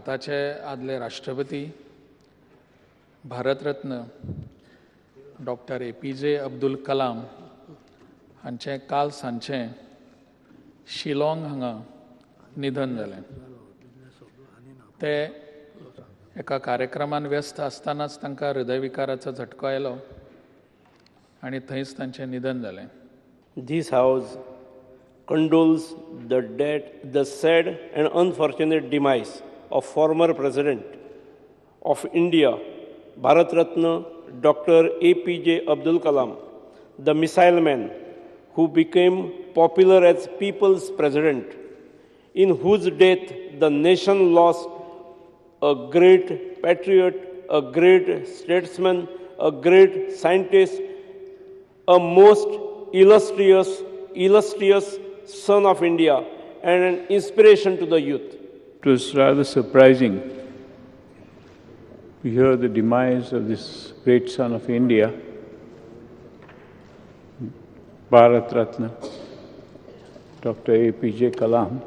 भारताचे आदले राष्ट्रपती Bharat Ratna doctor APJ Abdul Kalam हांचें काल सांजचें शिलाँग हांगा निधन जालें. ते एका कार्यक्रमान व्यस्त आसतनाच तांकां हृदयविकाराचो झटको आयलो आनी थंयच तांचें निधन जालें. This house condoles the dead, the sad and unfortunate demise of former President of India, Bharat Ratna Dr. APJ Abdul Kalam, the missile man who became popular as People's President, in whose death the nation lost a great patriot, a great statesman, a great scientist, a most illustrious son of India and an inspiration to the youth. It was rather surprising to hear the demise of this great son of India, Bharat Ratna, Dr. APJ Kalam.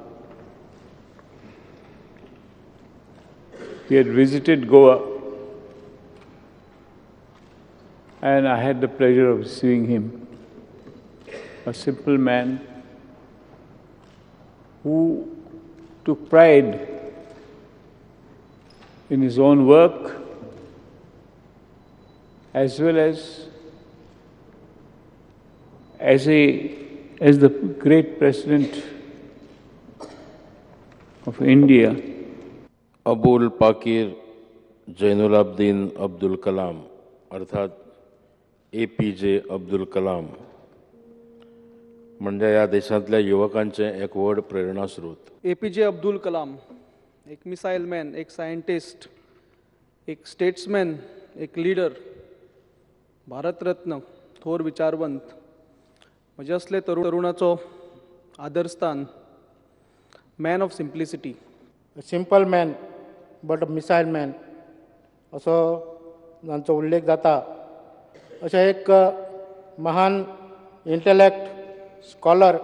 He had visited Goa and I had the pleasure of seeing him, a simple man who took pride in his own work as well as the great president of India. Abul Pakir Jainulabdeen Abdul Kalam अर्थात APJ Abdul Kalam म्हणजे ह्या देशांतल्या युवकांचें एक व्हड प्रेरणा स्रोत. APJ Abdul Kalam एक missile man, एक scientist, एक स्टेट्समॅन, एक लिडर, भारतरत्न, थोर विचारवंत, म्हजे असले तरुणाचो आदरस्थान, man of simplicity. A simple man but a missile man असो तांचो उल्लेख जाता. अशें एक महान इंटलेक्ट, स्कॉलर,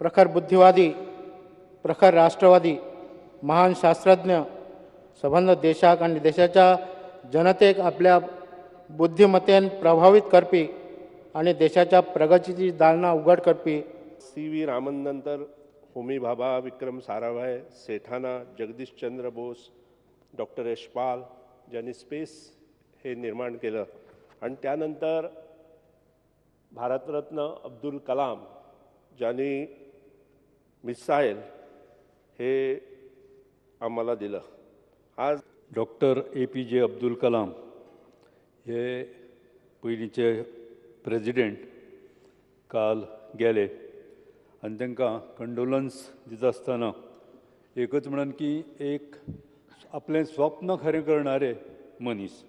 प्रखर बुद्धिवादी, प्रखर राष्ट्रवादी, महान शास्त्रज्ञ, सबंद देशाक आनी देशाच्या जनतेक आपल्या बुद्धिमतेन प्रभावीत करपी आनी देशाच्या प्रगतीची दालनां उघड करपी. CV Raman नंतर होमी भाभा, विक्रम साराभाई, सेठाना, जगदीश चंद्र बोस, डॉक्टर यशपाल ज्यांनी स्पेस हे निर्माण केलं आणि त्यानंतर भारतरत्न अब्दुल कलाम ज्यांनी मिसाईल हे आम्हाला दिलं. आज डॉक्टर APJ Abdul Kalam हे पयलींचे प्रेजिडेंट काल गेले आनी तांकां कंडोलन्स दिता आसतना एकच म्हणून की एक आपलें स्वप्न खरें करणारे मनीस.